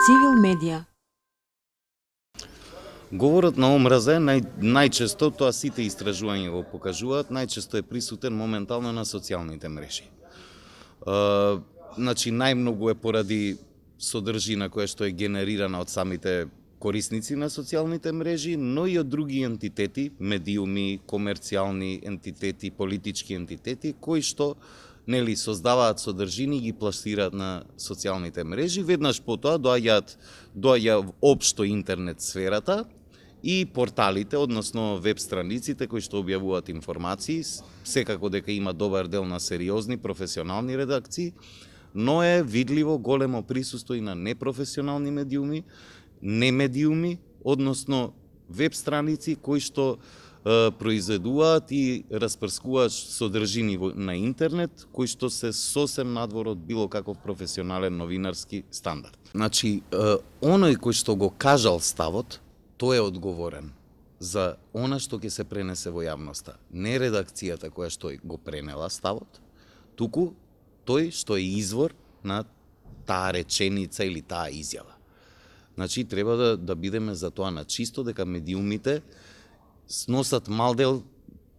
Цивил медија. Говорот на омраза е најчесто, тоа сите истражувања го покажуваат, најчесто е присутен моментално на социјалните мрежи. Значи, најмногу е поради содржина која што е генерирана од самите корисници на социјалните мрежи, но и од други ентитети, медиуми, комерцијални ентитети, политички ентитети, кои што создаваат содржини и ги пласираат на социјалните мрежи. Веднаш потоа доаѓа општо интернет сферата и порталите, односно веб страниците кои што објавуваат информации, секако дека има добар дел на сериозни професионални редакции, но е видливо големо присуство и на непрофесионални медиуми, немедиуми, односно веб страници кои што произведуваат и распрскуваат содржини на интернет, кои што се сосем надвор од било каков професионален новинарски стандард. Значи, оној кој што го кажал ставот, тој е одговорен за она што ќе се пренесе во јавноста. Не редакцијата која што го пренела ставот, туку тој што е извор на таа реченица или таа изјава. Значи, треба да бидеме за тоа на чисто, дека медиумите сносат мал дел,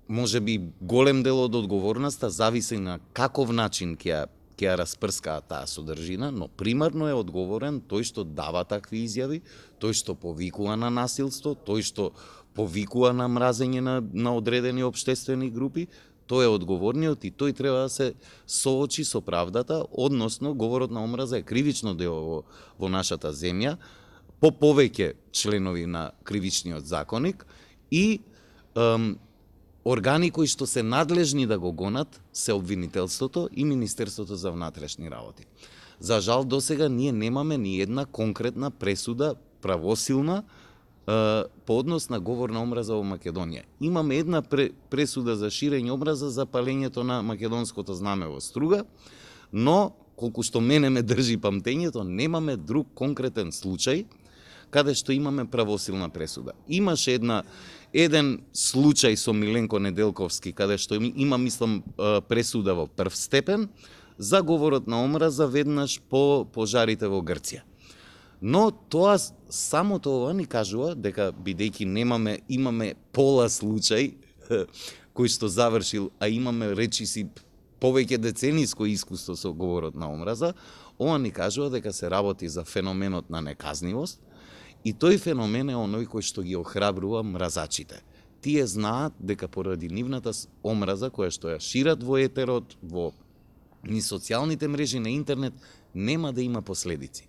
може би голем дел од одговорноста, зависи на каков начин ќе ја распрскаат таа содржина, но примарно е одговорен тој што дава такви изјави, тој што повикува на насилство, тој што повикува на мразење на одредени општествени групи, тој е одговорниот и тој треба да се соочи со правдата, односно говорот на омраза е кривично дело во нашата земја, по повеќе членови на кривичниот законник, и органи кои што се надлежни да го гонат се обвинителството и Министерството за внатрешни работи. За жал, досега ние немаме ни една конкретна пресуда, правосилна, по однос на говор на омраза во Македонија. Имаме една пресуда за ширење омраза за палењето на македонското знаме во Струга, но, колку што мене ме држи памтењето, немаме друг конкретен случај каде што имаме правосилна пресуда. Имаше еден случај со Миленко Неделковски, каде што има, мислам, пресуда во прв степен за говорот на омраза веднаш по пожарите во Грција. Но тоа, самото ова ни кажува дека, бидејќи имаме пола случај кој што завршил, а имаме речиси повеќе децениско искуство со говорот на омраза, ова ни кажува дека се работи за феноменот на неказнивост, и тој феномен е оној кој што ги охрабрува мразачите. Тие знаат дека поради нивната омраза која што ја шират во етерот, во ни социјалните мрежи на интернет, нема да има последици.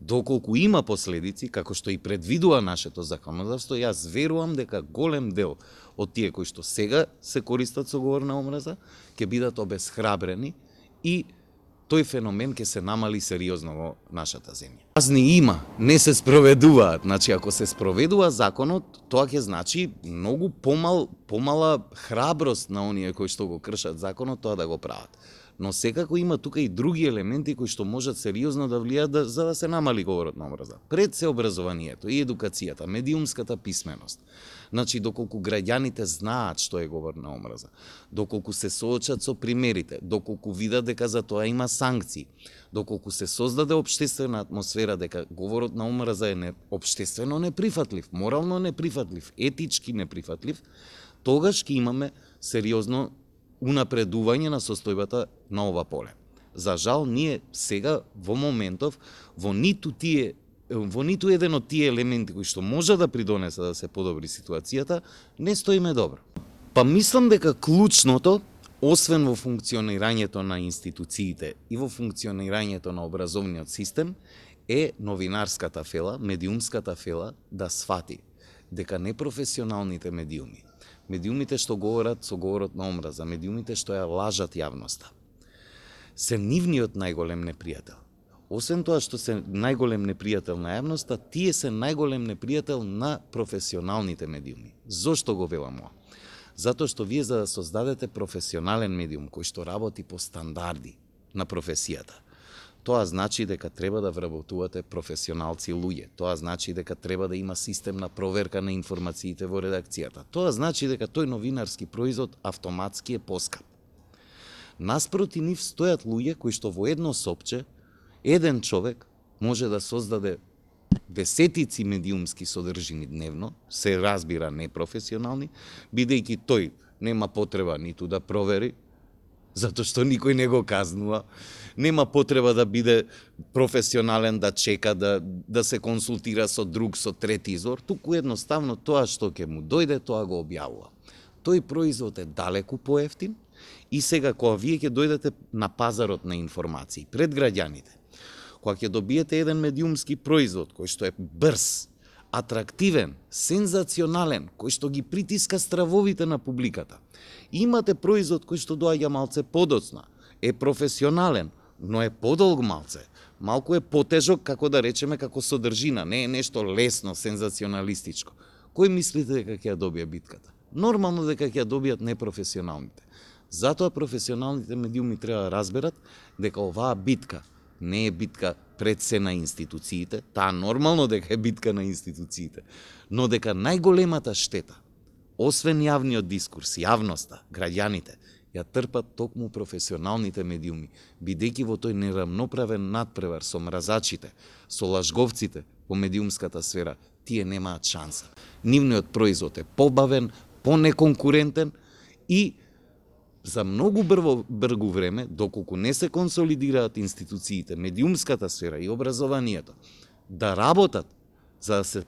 Доколку има последици, како што и предвидува нашето законодавство, јас верувам дека голем дел од тие кои што сега се користат со говор на омраза, ќе бидат обесхрабрени и тој феномен ќе се намали сериозно во нашата земја. Казни има, не се спроведуваат. Значи, ако се спроведува законот, тоа ќе значи многу помала храброст на оние кои што го кршат законот, тоа да го прават. Но секако има тука и други елементи кои што можат сериозно да влијаат за да се намали говорот на омраза. Пред се образованието и едукацијата, медиумската писменост. Значи, доколку граѓаните знаат што е говор на омраза, доколку се соочат со примерите, доколку видат дека за тоа има санкции, доколку се создаде општествена атмосфера дека говорот на омраза е општествено неприфатлив, морално неприфатлив, етички неприфатлив, тогаш ќе имаме сериозно унапредување на состојбата на ова поле. За жал, ние сега, во моментов, во ниту еден од тие елементи кои што може да придонесе да се подобри ситуацијата, не стоиме добро. Па мислам дека клучното, освен во функционирањето на институциите и во функционирањето на образовниот систем, е новинарската фела, медиумската фела да свати дека непрофесионалните медиуми, медиумите што говорат со говорот на омраза, медиумите што ја лажат јавноста, се нивниот најголем непријател. Освен тоа што се најголем непријател на јавноста, тие се најголем непријател на професионалните медиуми. Зошто го велам ова? Затоа што вие за да создадете професионален медиум кој што работи по стандарди на професијата, тоа значи дека треба да вработувате професионалци луѓе. Тоа значи дека треба да има систем на проверка на информациите во редакцијата. Тоа значи дека тој новинарски производ автоматски е поскап. Наспроти нив стојат луѓе кои што во едно сопче, еден човек може да создаде десетици медиумски содржини дневно, се разбира непрофесионални, бидејќи тој нема потреба ниту да провери, затоа што никој не го казнува, нема потреба да биде професионален, да чека, да се консултира со друг, со трети извор, туку едноставно тоа што ќе му дојде, тоа го објавува. Тој производ е далеку поевтин и сега кога вие ќе дојдете на пазарот на информации пред граѓаните, кога ќе добиете еден медиумски производ кој што е брз, атрактивен, сензационален, кој што ги притиска стравовите на публиката. Имате производ кој што доаѓа малце подоцна, е професионален, но е подолг малце. Малку е потежок, како да речеме, како содржина, не е нешто лесно, сензационалистичко. Кој мислите дека ќе ја добие битката? Нормално дека ќе ја добијат непрофесионалните. Затоа професионалните медиуми треба да разберат дека оваа битка не е битка пред се на институциите, таа нормално дека е битка на институциите, но дека најголемата штета, освен јавниот дискурс, јавноста, граѓаните, ја трпат токму професионалните медиуми, бидејќи во тој нерамноправен надпревар со мразачите, со лажговците по медиумската сфера, тие немаат шанса. Нивниот производ е побавен, понеконкурентен и за многу бргу време, доколку не се консолидираат институциите, медиумската сфера и образованието, да работат за да се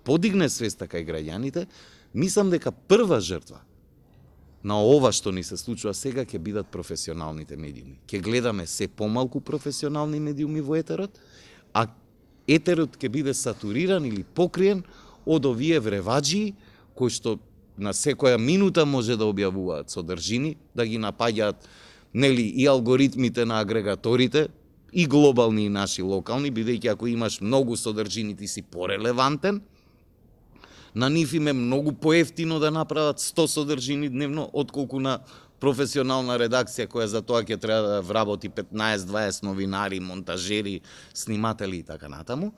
подигне свеста кај граѓаните, мислам дека прва жртва на ова што ни се случува сега ќе бидат професионалните медиуми. Ќе гледаме се помалку професионални медиуми во етерот, а етерот ќе биде сатуриран или покриен од овие вреваджии кои што на секоја минута може да објавуваат содржини, да ги напаѓаат и алгоритмите на агрегаторите, и глобални и наши локални, бидејќи ако имаш многу содржини ти си порелевантен, на нив им е многу поевтино да направат 100 содржини дневно, отколку на професионална редакција која за тоа ќе треба да вработи 15-20 новинари, монтажери, сниматели и така натаму.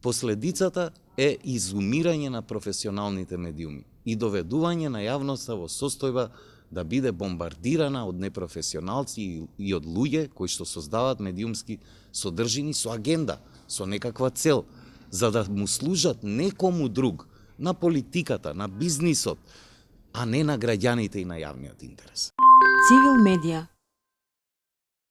Последицата е изумирање на професионалните медиуми и доведување на јавноста во состојба да биде бомбардирана од непрофесионалци и од луѓе кои што создаваат медиумски содржини со агенда, со некаква цел, за да му служат некому друг, на политиката, на бизнисот, а не на граѓаните и на јавниот интерес. Цивил медија